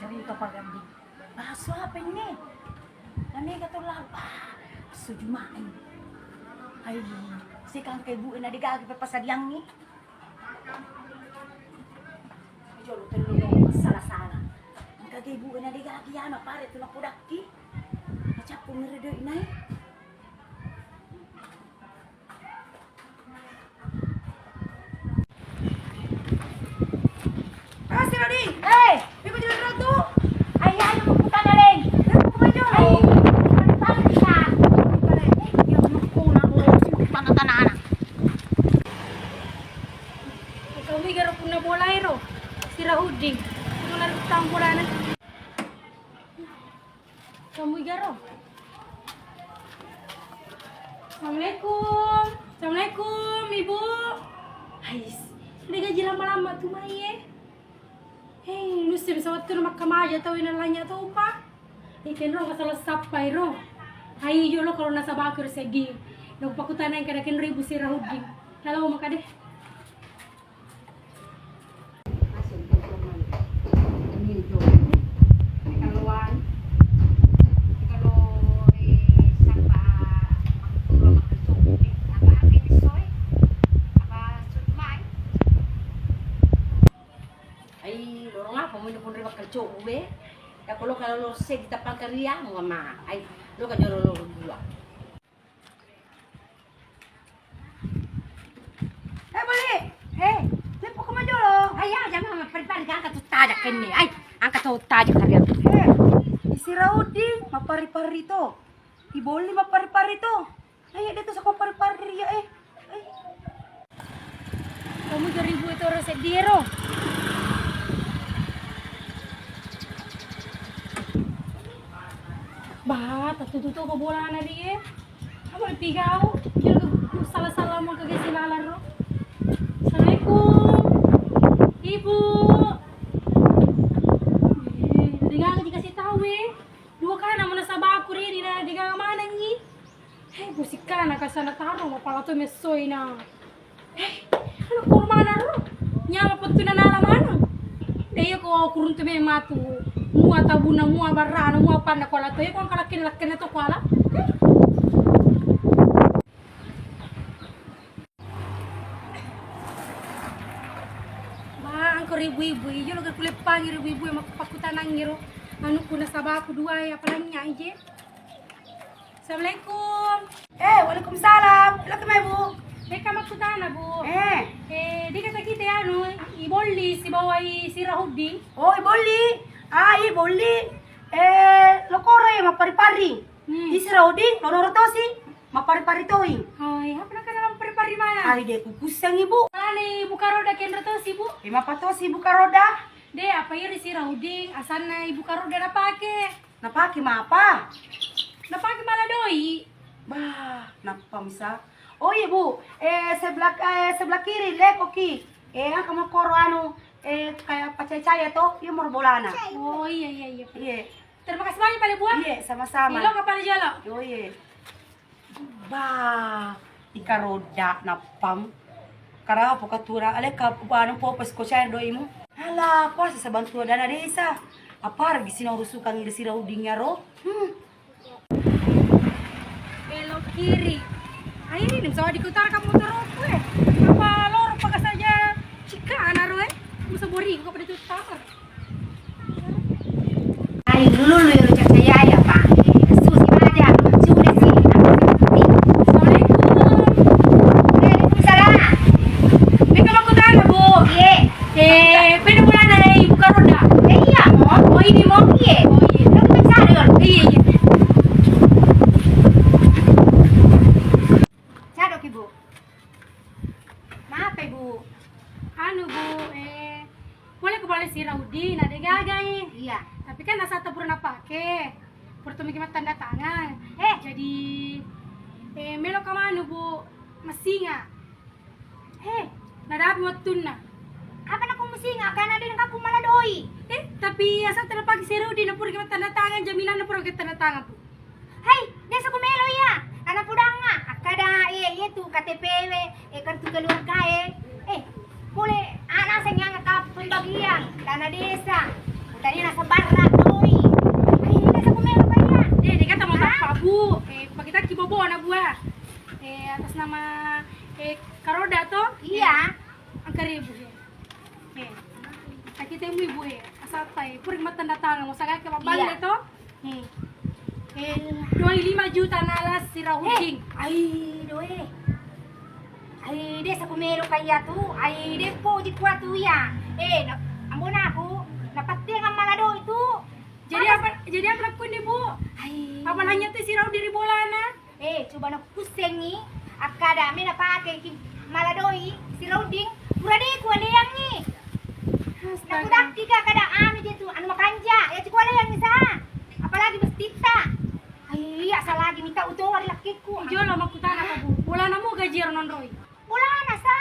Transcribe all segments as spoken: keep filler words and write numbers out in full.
Rito paganding. Bahaso apa ini? Namega to lao. Ah, bahaso Juma'i. Hai, sikang ke ibu na degaga pasadiangngi. Jolo tellu lo masalah-salah. Engka ke ibu na degaga ya, mapare tu napodakki. Macappu ngere doi nai. Ah, si Rodi. Eh, ibu jadi rotu. Ayo, ayo, buka kaleng. Ibu maju. Ayo, buka kaleng. Eh, dia buku na, oh, si buku tanah-tanah anak. Kau mi garo punna bola ero. Si Rahudin. Punna utang bola na. Kamu igaro? Assalamualaikum. Assalamualaikum, Ibu. Hais, de gaji lama-lama tu mai e. Hei, nusse bisa wettu na makkamaja tau ina lanya tau pa. Ikenro masalah sappai ro. Hai, jolo kalau nasaba aku sedih. Lo pakutana yang kada kenro Ibu si Rahudin. Kalau maka deh. Ai, lorong apa mau punri bakal coba be? Ya kalau kalau lo se kita pangkaria mau ma. Ai, lo kan jolo lo dua. Eh, Bolli. Eh, leppo ko majolo. Ai, aja mama pari-pari angka tu tajak kenne. Ai, angka tu tajak kariang. Eh, isi Raudi mapari-pari to. I Bolli mapari-pari to. Ai, de to sako pari-pari ya, eh. Eh. Kamu seribu itu orang sedih ro. Bah, tatutu to ko bolana ri e. Apa pigau? Jolo salah-salah mau ke gesi lalar ro. Assalamualaikum. Ibu. Eh, dengan dikasih tahu e. Dua kana mana sabaku ri, dina dengan mana ngi? He, busikkana kasana taro mapala to messoina. He, anu kurmana ro. Nyama pettuna nala maneng. De iya ko kuruntu me matu. Mua tabuna, mua barrana, mua panna kuala to. Iya ko angka lakken-lakkenna to kuala. Ba, angko ribu-ibu, ijo lo kuleppangi ribu-ibu yang makku pakkutanangi ro. Anu kuna sabaku dua ya, apalagi nyai je. Assalamualaikum. Eh, waalaikumsalam. Lo kemai, Bu? Meka makkutana, Bu. Eh. Eh, di kata kita anu, i Bolli sibawai si Rahudin. Oh, i Bolli. Ah, i Bolli. Eh, lo koro ya mapari-pari. Hmm. Isi Raudi, lonoro tosi, mapari-pari toi. Oh, iya, apa nakana mapari-pari mana? Ai, de kukussang, Ibu. Ani buka roda kenro tosi, Bu. E, mapa tosi buka roda? De, apa iri si Raudi, asanna ibu karoda napake. Napake mapa? Napake mala doi. Bah, nappa misa. Oh iya, Bu. Eh, sebelah, eh, sebelah kiri, lekoki. Eh, angka mokoro anu, eh, kayak pacaya-caya to, iya moro bolana. Oh, iya, iya, iya. Iya. Terima kasih banyak pale, Bu. Iya, sama-sama. Ilo kapale jolo. Oh, iya. Bah, ika roda nappam. Karapo katura, aleka anu popes ko cair doimu. Alah, apa sisa bantuan dana desa? Apa harus sina urusukang ida sira udingnya ro? Hmm. Belok kiri. Ayo, ini bisa dikutarakan motorku, eh. Apa loro pakai saja cika anak ro, eh. Bisa bori, kok pada tutar. Ai, lulu, lulu, ero cacayaya, Pak. Susi aja, sudah sih. Assalamualaikum. Waalaikumsalam. Meka makkutana, Bu. Iya. Eh, pede bolana, eh, ibu karoda. Eh, iya, Mo. Oh, ini Mo, iya. Oh, iya. Lo kan sadar. Iya, iya. Cado ki, Bu. Maaf, Bu. Anu, Bu, eh, boleh ku bale sira uddi, na de gagai. Iya. Tapi kan asata pura napake. Pura to miki mattanda tangan. Eh. Jadi, eh, melo ka manu, Bu, massinga. Eh, nadapi wettunna. Apa nako massinga? Karena de nengka ku mala doi. Eh, tapi asal tena pake sira uddi, na pura ki mattanda tangan, jaminan na pura ki tanda tangan, Bu. Hai, desa ku melo iya. Ana pudanga, akkada, eh, iya tu K T P we, eh, kartu keluarga e. Eh, pole ana senganga ka pembagian dana desa. Tadi nasabbarra doi. Ai, nasabbu melo kaya. Eh, deka tamo tappa, Bu. Eh, pakitaki bobona, Bu, ah. Eh, atas nama, eh, Karoda to? Iya. Angka ribu, eh. Eh, takita mu, Bu, eh. Asal tai, pura matanda tangan, mau sagaka mabballe to? Eh. Eh, doi lima juta nala Sirahuddin. Eh, ai, doi. Ai, de' sako melo kaya tu, ai, de' poji kua tu iya. Eh, na, ambonaku, napattengang mala doi tu. Jadi apa, jadi apa lakkuni, Bu? Ai. Apa lanynya tu Sirahuddin ri bolana? Eh, coba nakussengi, akkada me napake ki mala doi, Sirahuddin, pura de' kualeangngi. Astaga. Nakudakki ka kada anu je tu, anu makanja, ya ci kualeangngi sa. Apalagi bestitta. Ai, iya, salagi mita utowa ri lakkikku. Ijo lo makkutana ka, Bu. Bolana mu gaji ero nonroi? Bolana sa.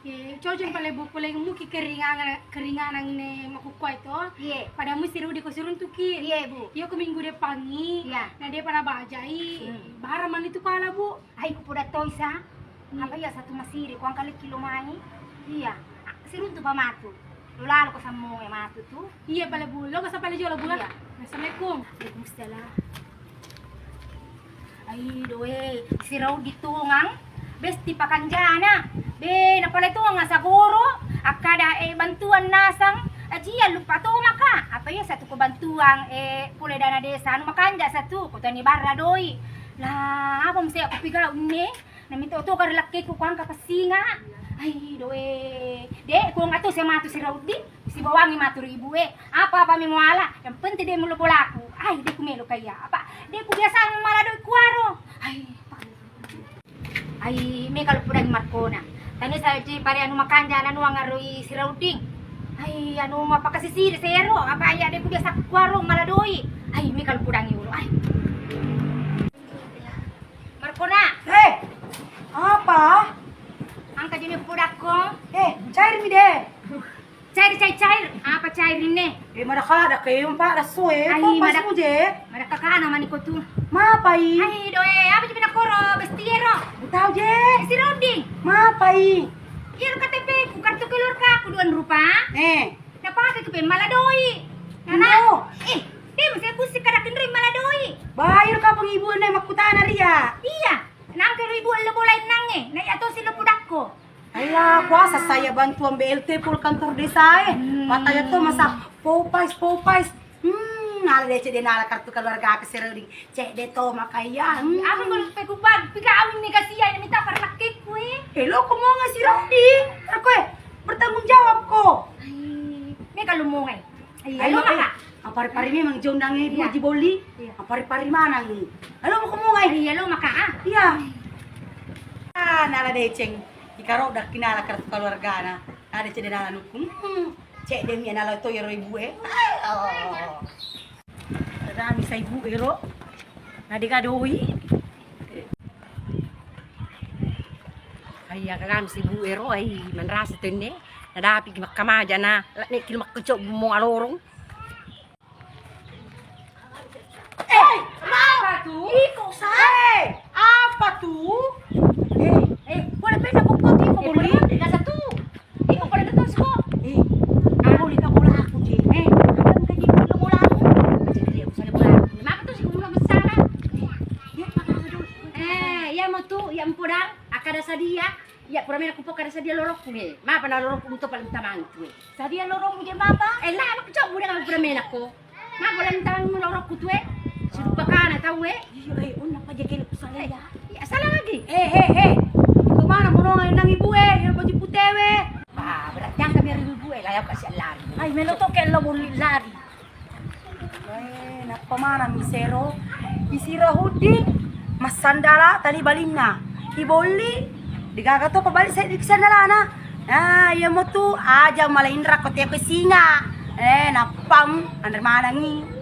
Ye, cocok pale, Bu, pole muki keringangan, keringanang ne makkukkuai to. Iye. Pada musti rudi ko siruntuki. Iye, Bu. Iyo ko minggu depangi. Iya. Na depa nabajai. Hmm. Bara mani tu pala, Bu. Ai, ku poda toi sa. Hmm. Apa iya satu masiri, kuang kali kilo mai. Iya. Siruntu pa matu. Lo lalo ko sammonge matu tu. Iya pale, Bu. Lo ko sa pale jolo, Bu, lah. Iya. Assalamualaikum. Waalaikumsalam. Ai, doe, Siraudi tongang, besti pakanjana. Be, napale tongang sagoro, akkada, eh, bantuan nasang, eh, cia lupa to maka. Apa iya satu ko bantuan, eh, pole dana desa, anu makanja satu, ko tani barra doi. Lah, apa mesti aku piga unne? Namito to kari lakkeku kuangka passinga. Ai, doe. De, kuang atu sia matu Siraudi. Sibawangi matu ri ibu e, apa-apa mi muala, yang penting de' mulo bolaku. Ai, de' ku melo kaya apa, de' ku biasa mala doi kuaro. Ai, pa-, ai, me kalau pudangi Markona. Tani sa ji pare anu makanja anu angarui Sirauding. Ai, anu mapakasisiri sero, apa iya de' ku biasa kuaro mala doi. Ai, me kalau pudangi ulo. Ai. Markona. Eh, apa? Angka jini pudakko. Eh, cair mi de. Cair, cair, cair. Apa cair ini? Eh, madaka ada ke empat rasu e. Ai, apa madaka, je? Madaka kana mani ko tu. Mapa i? Ai, doe, apa je pinakoro? Bestiero. Tahu je. Si Rodi. Mapa i? Iya, K T P ku, kartu keluarga ku dua rupa. Eh. Napake ku pe mala doi. Nana. Eh, de' mesti aku si kada kenroi mala doi. Bayar ka pengibuan nai makkutana ria. Iya. Nangke ro ibu lo bolain nange. Na iya to si lo pudakko. Allah, kuasa saya bantuan B L T pol kantor desa e. Hmm. Matanya to masa popais, popais. Hmm, nala de' cedde nala kartu keluarga ke Siraudi. Cedde to makaya. Hmm. Apa kalau pe kupa-, pika awin ni kasia ini minta parlakkekku e. Eh, lo ko monga Siraudi. Aku e, bertanggung jawab ko. Ai, me kalau monga. Ai, lo maka. Apari-pari memang jondang e. Iya. Boji boli. Iya. Apari-pari manang ni. Alo mo ko monga e. Iya, lo maka ah. Iya. Ah, nala deceng. Ikaro dakki nala kartu keluargana. Ada cedde nala nukung. Hmm. Cedde mi nala to yero ibu e. Ayo. Ada mi sa ibu ero. Nade gadoi. Ai, aga kami sibu ero, ai, manrasa tenne. Nadapi ki makkamaja na, lane ki makkeco bummo alorong. Eh, apa tu? Iko sa? Eh, apa tu? Eh, eh, boleh pena buka iko boleh? Nasa tu. Iko pada datang siko. Eh, kamu ni kamu lah aku je. Eh, kamu kaji kamu lah aku. Jadi dia usah bola. Maka tu si kamu lah besar. Ya, maka tu. Eh, iya mo tu, iya mpo dang. Akkada sadia. Iya, pura mena kupo kada sadia lorokku ni. Mapa na lorokku untuk paling utama itu. Sadia lorokmu je mapa? Eh, lah, aku coba udah kamu pura mena ko. Mapa paling utama lorokku tu e. Sudah pakana tahu e. Iya, eh, unna pa je kene kusala ya. Iya, salah lagi. Eh, eh, eh. Kemana mononga nang ibu e, yang baju putih we. Ah, berarti yang kami ibu e, lah ya kasih lari. Ai, melo to ke lo lari. Eh, nappa maneng mi sero, isira huddi, massandala tali balinna. Ibolli, degaga to pabali seddi sandalana. Nah, iya mo tu aja mala inra ko teko singa. Eh, nappam anre manengi.